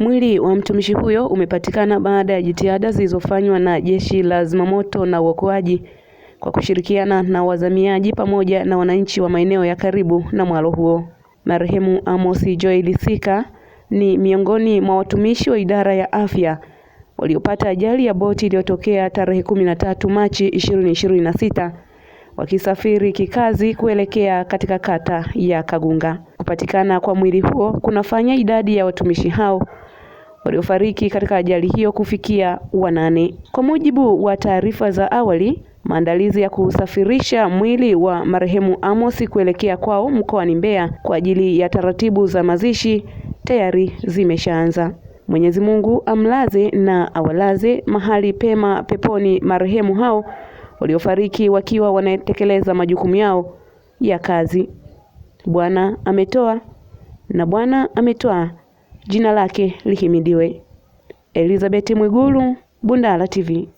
Mwili wa mtumishi huyo umepatikana baada ya jitihada zilizofanywa na Jeshi la Zimamoto na Uokoaji kwa kushirikiana na wazamiaji pamoja na wananchi wa maeneo ya karibu na mwalo huo. Marehemu Amos Joel Sika ni miongoni mwa watumishi wa idara ya afya waliopata ajali ya boti iliyotokea tarehe 13 Machi 2026 wakisafiri kikazi kuelekea katika kata ya Kagunga. Kupatikana kwa mwili huo kunafanya idadi ya watumishi hao waliofariki katika ajali hiyo kufikia 8. Kwa mujibu wa taarifa za awali, maandalizi ya kusafirisha mwili wa marehemu Amos kuelekea kwao mkoani Mbeya kwa ajili ya taratibu za mazishi tayari zimeshaanza. Mwenyezi Mungu amlaze na awalaze mahali pema peponi marehemu hao waliofariki wakiwa wanatekeleza majukumu yao ya kazi. Bwana ametoa na Bwana ametwaa, jina lake lihimidiwe. Elizabeth Mwigulu, Bundala TV.